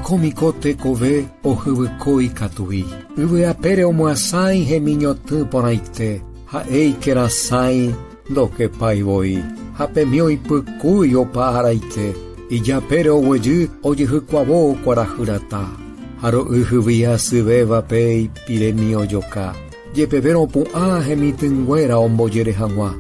Oikómiko tekove ohyvykói katui. Yvy apére omyasãi hemiñotỹ porãite, ha'e ikerasãi ndokepái voi, ha pemi oipykúi opa araite, ijapére oguejy ojehykuavo kuarahy rata, ha ro'y hyvy hasyvévape ipiremi ojoka, jepevérõ opu'ã hemitỹnguéra ombojere hag̃ua.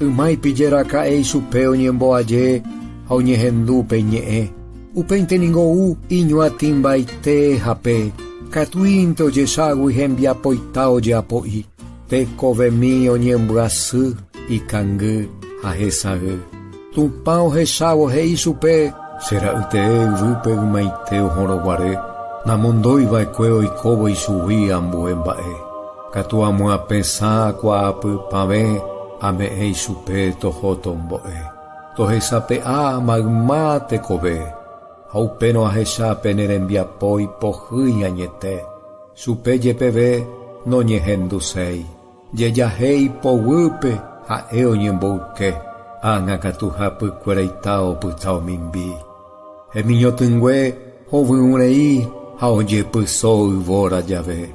Yma ipije raka'e ichupe oñemboaje ha oñehendu pe iñe'ẽ. Upéinte ningo ou iñuatĩmbaite hape, katuínte ojechágui hembiapoita ojeapo'i. Tekovemi oñembyasy, ikangy ha hesay. Tupã ohechávo he'i chupe. Che ra'y tee yvýpe ymaite ohórõ guare, namondói va'ekue oikóvo ichugui ambue mba'e. Katu amoapesã kuaapypavẽ ame'ẽ ichupe toho tombo'e. Tohesape'a mayma tekove, ha upérõ ahecha pene rembiapo ipohýi añete. Chupe jepeve noñehenduséi. Jejahéi poguýpe ha'e oñemboyke, ág̃a katu hapykueraita opyta omimbi. Hemiñotỹngue hovyũrei ha ojepyso yvóra jave.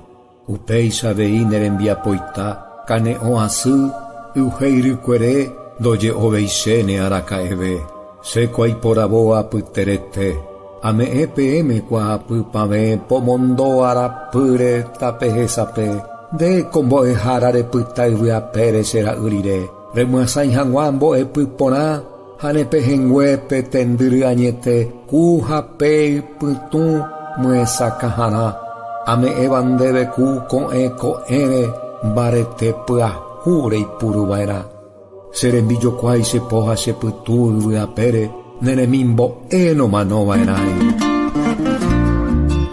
Upéicha avei ne rembiapoita kane'õ asy y'uhéi rykuere ndoje'oveichéne araka'eve. Che ko aiporavo apyterete, ame'ẽ peẽme kuaapypavẽ pomondo arapýre tapehesape, nde ko mbo'ehára repyta yvy apére che ra'y rire, remyasãi hag̃ua mbo'epy porã ha ne pehẽnguépe tendyry añete ku hape ypytũ myesakãharã, ame'ẽva ndéve ku ko'ẽ ko'ẽre mbarete pyahu reipuru va'erã. Che rembijokuái che po ha che pytũ yvy apére ne remimbo'e nomano va'erãi.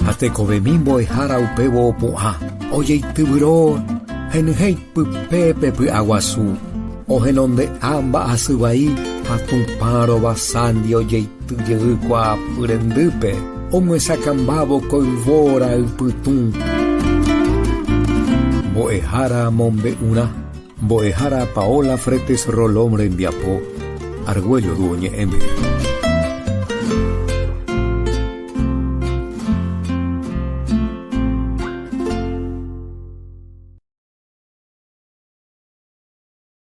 Ha tekovemi mbo'ehára upévo opu'ã, ojeityvyro henyhẽ ipype pe py'aguasu, ohenonde'a mba'asy vai ha Tupã rovasándi ojeity jey kuaapy rendýpe, omyesakãmbávo ko yvóra ypytũ. Mbo'ehára mombe'urã. Mbo'ehára Paola Fretes Rolón rembiapo, Argüello dúo ñe'ẽme.